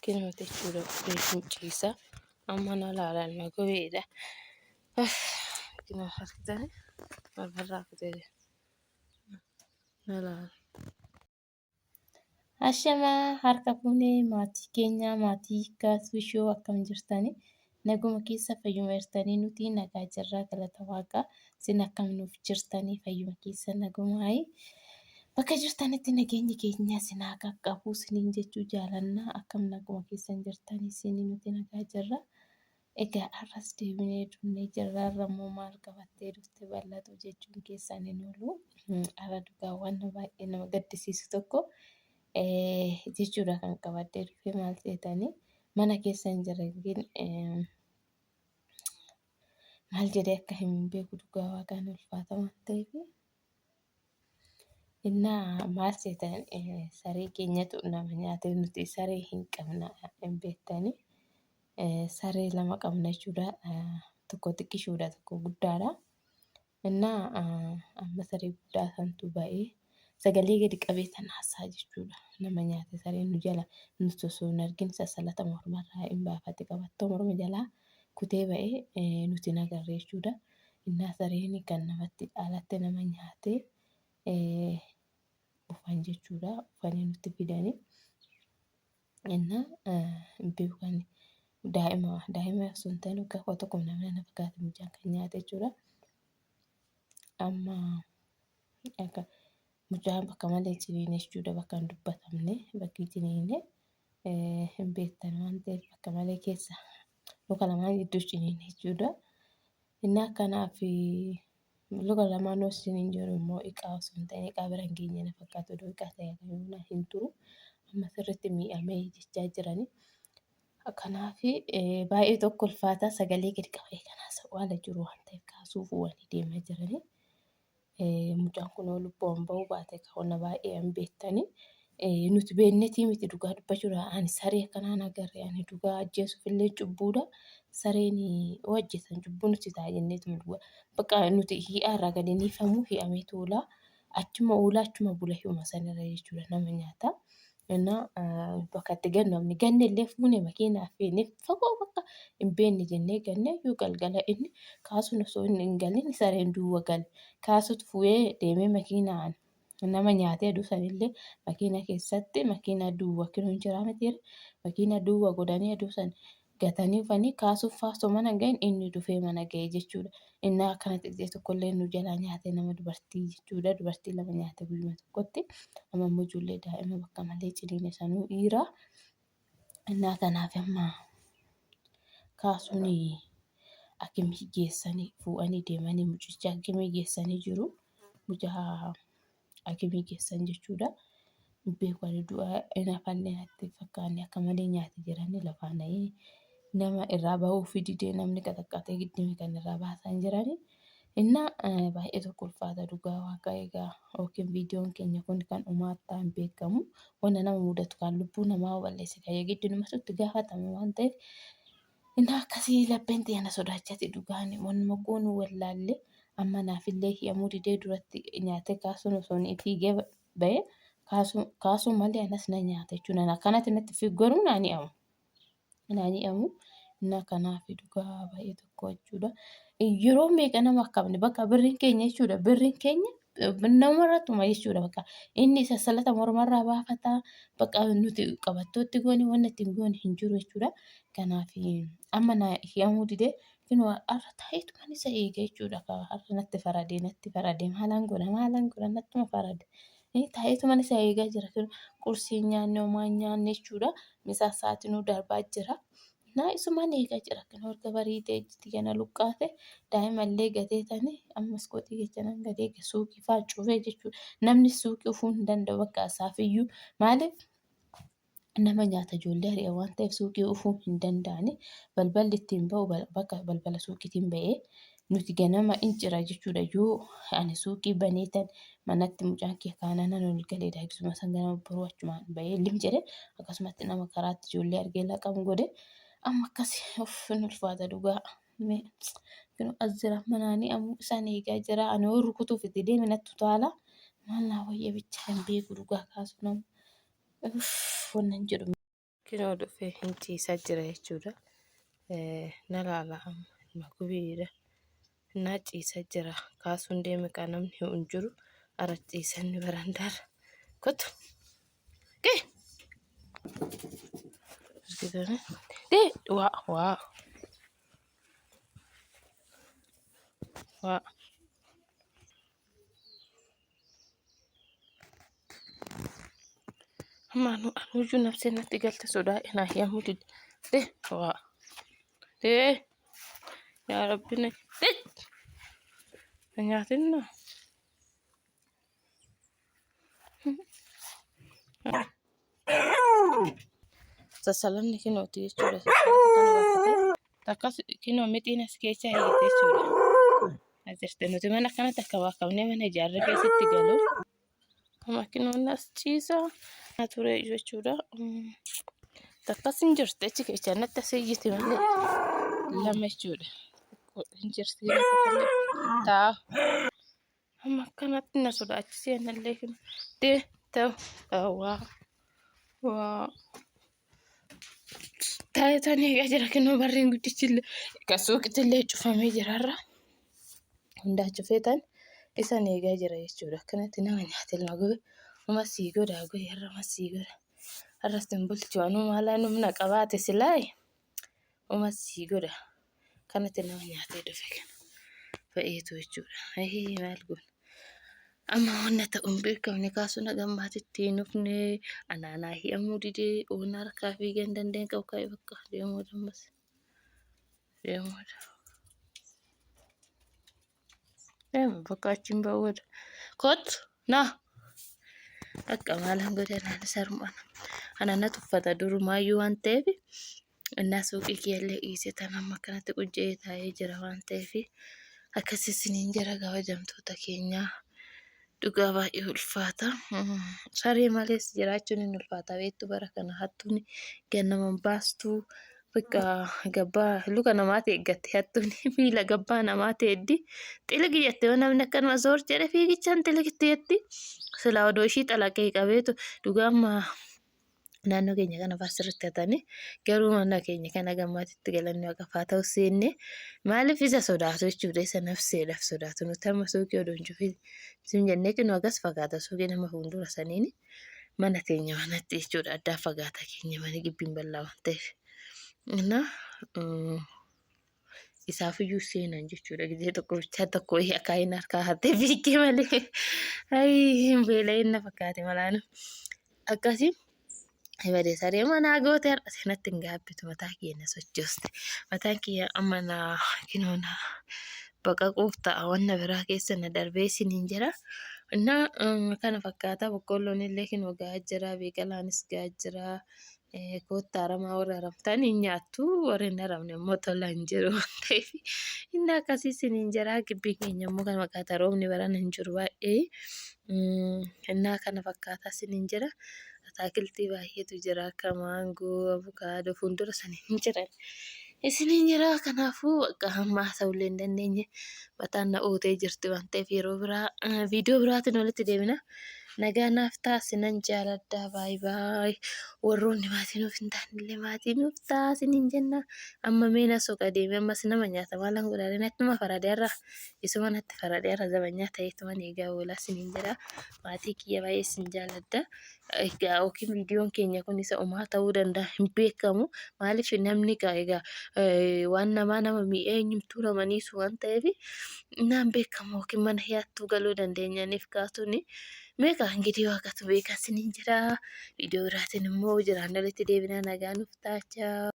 Kinooti jechuudha qubeetiin ciisa. Amma na laalan na gubeedha. Kinoo argitanii mormarraa kutee jira. Na laala. Ashamaa harka fuunee maatii keenyaa maatii kaasuu shoo akkam jirtanii naguma keessa fayyuma jirtanii nuti nagaa jirraa galata waaqaa isin akkam nuuf jirtanii fayyuma keessa nagumaayi bakka jirtanitti nageenyi keenya isin haa qaqqabu isiniin jechuu jaalannaa akkam naguma keessan jirtanii isinii nuti nagaa jirra. Egaa har'as deebinee dhufnee jirra. Har'a immoo maal qabattee dhufte bal'atu jechuun keessan hin oolu. Har'a dhugaa waan baay'ee nama gaddisiisu tokko jechuudha kan qabadhee dhufe maal seetanii mana keessa hin jirre maal jedhee akka himu hin beeku dhugaa waaqaan ulfaata waan ta'eef. Innaa maal seetan saree keenyatu nama nyaate nuti saree hin qabna hin beektanii. Saree lama qabna jechuudha. Tokko xiqqishuudha tokko guddaadha. Innaa amma saree guddaa santu ba'ee sagalee gadi qabee tan haasaa jechuudha. Nama nyaate sareen nu jala nuti osoo hin argin sassalata mormarraa hin baafate qabattoo morma jalaa kutee ba'ee nuti hin agarre jechuudha. Innaa sareen kan namatti caalaatti nama nyaatee dhufan jechuudha. Dhufanii nutti fidanii. Innaa hin beeku kan daa'ima daa'ima osoo hin ta'in waggaa 11 namni na fakkaate mucaan kan nyaate jechuudha. Amma akka mucaan bakka malee ciniine jechuudha bakka hin dubbatamne bakki ciniine hin beektan waan ta'eef bakka malee keessa luka lamaan gidduu ciniine jechuudha. Innaa kanaaf luka lamaan osoo hin jiru immoo iqaa osoo hin ta'in iqaa bira hin geenye na fakkaata odoo iqaa ta'e yoona hin turu amma sirriitti miidhamee jechaa jirani. Kanaaf baay'ee tokko ulfaata sagalee gadi qabee kanaas haala jiru waan ta'eef kaasuuf walii deemaa jirani. Mucaan kun yoo lubbuun bahuu baate kaawwanna baay'ee hin beektani. Nuti beennetii miti dhugaa dubbachuudha. Ani saree akkanaan agarre ani dhugaa ajjeesuuf illee cubbuudha. Sareen yoo ajjeesan cubbuu nuti ta'a jenneetuma dhugaa. Bakka nuti hi'aa irraa gadi hin hiifamu hi'ameetu oola. Achuma oola achuma bula hi'uma sanirra jechuudha nama nyaata. Innaa bakka itti gannu namni ganne illee fuune makiinaa feene fagoo bakka hin beekne jennee ganne iyyuu galgala inni kaasuun osoo inni hin galin sareen duwwa gale. Kaasutu fu'ee deemee makiinaan nama nyaatee aduu sanillee makiina keessatti makiina duwwa kinuun jiraa mitiire makiina duwwa godhanii aduu san gatanii dhufanii kaasuuf faasoo mana hin gahin inni dhufee mana gahe jechuudha. Inni akkanatti xiqqee tokkollee nu jalaa nyaate nama dubartii jechuudha. Dubartii lama nyaate guyyuma tokkotti. Amma immoo ijoollee daa'ima bakka malee ciniine sanuu dhiira. Innaa kanaaf amma kaasuun akimii geessanii fuudhanii deemanii mucicha akimii geessanii jiru. Mucaa akimii geessan jechuudha. Beeku ani du'a hin hafanne natti hin fakkaanne akka malee nyaate jiranii lafaa na'ee nama irraa bahuufi didee namni qaxaqqaxee giddimi kan irraa baasan jiranii. Innaa baay'ee tokko ulfaata dhugaa waaqa egaa yookiin viidiyoon keenya kun kan dhumaattaa hin beekamu wanta nama mudatu kan lubbuu namaa balleesse kan giddinumatu itti gaafatama waan ta'eef innaa akkasii lapheen tiyya na sodaachati dhugaan wanuma goonuu wallaalle amma naafillee hi'amuu didee duratti nyaatee kaasuun osoo inni fiigee ba'e kaasuu kaasuu malee anas na nyaata jechuudha. Naan akkanatti natti fiigu garuu naan hi'amu. Naan hi'amu. Innaa kanaaf dhugaa baay'ee tokko jechuudha. Yeroo meeqa nama akkabne bakka birriin keenya jechuudha. Birriin keenya namarrattuma jechuudha bakka inni sassalata mormarraa baafata bakka nuti qabattootti goone wanni ittiin goone hin jiru jechuudha. Kanaaf amma na hi'amuu didee Kunoo har'a taa'eetuman isa eega jechuudha. Har'a natti faradee natti faradee maalan godha maalan godha nattuma farade. Taa'eetuman isa eegaa jira. Qursii hin nyaanne homaa hin nyaanne jechuudha. Misaa sa'aatinuu darbaa jira. Naa isuman eegaa jira. Kunoo erga bariitee ijji gana luqqaate daa'imallee gatee tani ammas qoxii keessa nan gatee suuqii fa'aa cufee jechuudha. Namni suuqii ufuu hin danda'u bakka isaafiyyuu maaliif nama nyaata ijoollee ari'a waan ta'eef suuqii dhufuu hin danda'ani. Balballi ittiin ba'u bakka balbala suuqiitiin ba'ee nuti ganama in cira jechuudha. Yoo ani suuqii banee tan manatti mucaan kee kaanaan nan ol galee daaksuma san ganama boruu achumaan ba'ee lim jedhe akkasumatti nama karaatti ijoollee argee laqam godhe amma akkas of hin ulfaata dhugaa. Mee as jira manaanii ammoo isaan eegaa jira ani yoo rukutuuf itti deeme natti utaala maal naa wayya bichaa hin beeku dhugaa kaasu nama. Uff wannan jedhu. Kinoo dhufee hin ciisaa jira jechuudha. Na laala amma ilma gubiidha. Naa ciisaa jira. Kaasuun deeme kaa namni hin jiru. Ara ciisanni barandaarra. Kottu. Gee. Argitanii? Dee waa waa. Waa. Amma anu anuyyuu nafsee natti galte sodaa naa hiyyamuu dide. De waa. De yaa rabbi na de na nyaatinna. Sassalanni kinooti jechuudha. Sassalata kana baafate. Takkas kinoo mixiin as keessa hiite jechuudha. As jirti nuti mana akkanatti akka baakkamnee mana ijaarree keessatti galu. Amma kinoon as ciisa ture jechuudha. Takkas hin jirti achi keessa natti as iyyiti malee lama jechuudha. Hin jirti taa. Amma akkanatti na sodaachisee anallee kun dee ta'u waa waa. Taayitaan eegaa jira kinoo barreen guddichi illee kan suuqitti illee cufamee jira har'a. Hundaa cufee tan isan eegaa jira jechuudha. Akkanatti nama nyaata ilma gobe uma sii godha goe har'a uma sii godha. Har'a sin bulchu anuu maalaan humna qabaate silaayi uma sii godha. Kanatti nama nyaatee dhufe kana ba'eetu jechuudha. Ahii maal goona. Amma wanna ta'u hin beekamne kaasuu na gammaatitti hin dhufne anaanaa hi'amuu didee oona harkaa fiigee hin dandeenye qabu ka'ee bakka deemuu ammas deemuudha. Deemu bakka achiin ba'uudha. Kottu na akka maalan godhe anaan sarmaan ana na tuffata durumaayyuu waan ta'eef innaa suuqii kiyyallee dhiisee tan amma akkanatti qujja'ee taa'ee jira waan ta'eef akkas isiniin jira kabajamtoota keenyaa dhugaa baay'ee ulfaata. Saree malees jiraachuun hin ulfaata beektu bara kana hattuun gannaman baastuu bakka gabbaa luka namaati eeggatti hattuun miila gabbaa namaati eeddi xiligi jette yoo namni akkanuma zoor jedhe fiigichaan xiligitti jetti silaa odoo ishii xalaqee qabeetu dhugaa amma naannoo keenya kana fa'aa sirriitti hatanii garuu mana keenya kana gammaatitti galanni waaqaaf haa ta'u seenne maaliif isa sodaatu jechuudha isa nafseedhaaf sodaatu nuti amma suuqii odoo hin cufin sin jennee kinoo agas fagaata suuqii nama fuuldura saniini mana teenya manatti jechuudha addaa fagaata keenya mana gibbiin bal'aa waan ta'eef. Innaa isaafiyyuu seenan jechuudha gizee tokko bichaa tokko akaayiin harkaa hattee fiigee malee ayii hin beela'in na fakkaate malaanu akkasii Ebade saree manaa goote har'a seenatti hin gaabbitu mataa kiyya na sochooste mataan kiyya amma na kinoo na baqaquuf ta'a wanna biraa keessa na darbee isiniin jira. Innaa kana fakkaata boqqoolloon illee kinoo gahaa jira biqilaanis gahaa jira. Koottaa aramaa warri aramtan hin nyaattu warri hin aramne immoo tola hin jiru waan ta'eef inni akkasii isiniin jira gibbiin keenya immoo kana fakkaata roobni barana hin jiru baay'ee innaa kana fakkaata isiniin jira ataakiltii baay'eetu jira akka maangoo abukaadoo fuuldura sanii hin jiran isiniin jira kanaafuu akka hamma haasa'ullee hin dandeenye mataan na ootee jirti waan ta'eef yeroo biraa viidiyoo biraatiin walitti deebina. Nagaa naaf ta'a sinan jaaladha baay baay warroonni maatii nuuf hin taanillee maatii nuuf ta'a sinin jenna amma mee na soqa deeme ammas nama nyaata maalan godhaare nattuma farade har'a isuma natti farade har'a zabanyaa ta'eetuman eegaa oolaa sinin jedha maatii kiyya baay'ee sin jaaladha egaa yookiin viidiyoon keenya kun isa umaa ta'uu danda'a hin beekamu maaliif namni egaa waan namaa nama miidhee eenyumtuu nama niisu waan ta'eef naan beekamu yookiin mana yaattuu galuu dandeenyaniif kaasuun meeqa ingidii waaqatu beeka isiniin jedha viidiyoo biraatiin immoo jiraan olitti deebinaa nagaa nuuf taachaa.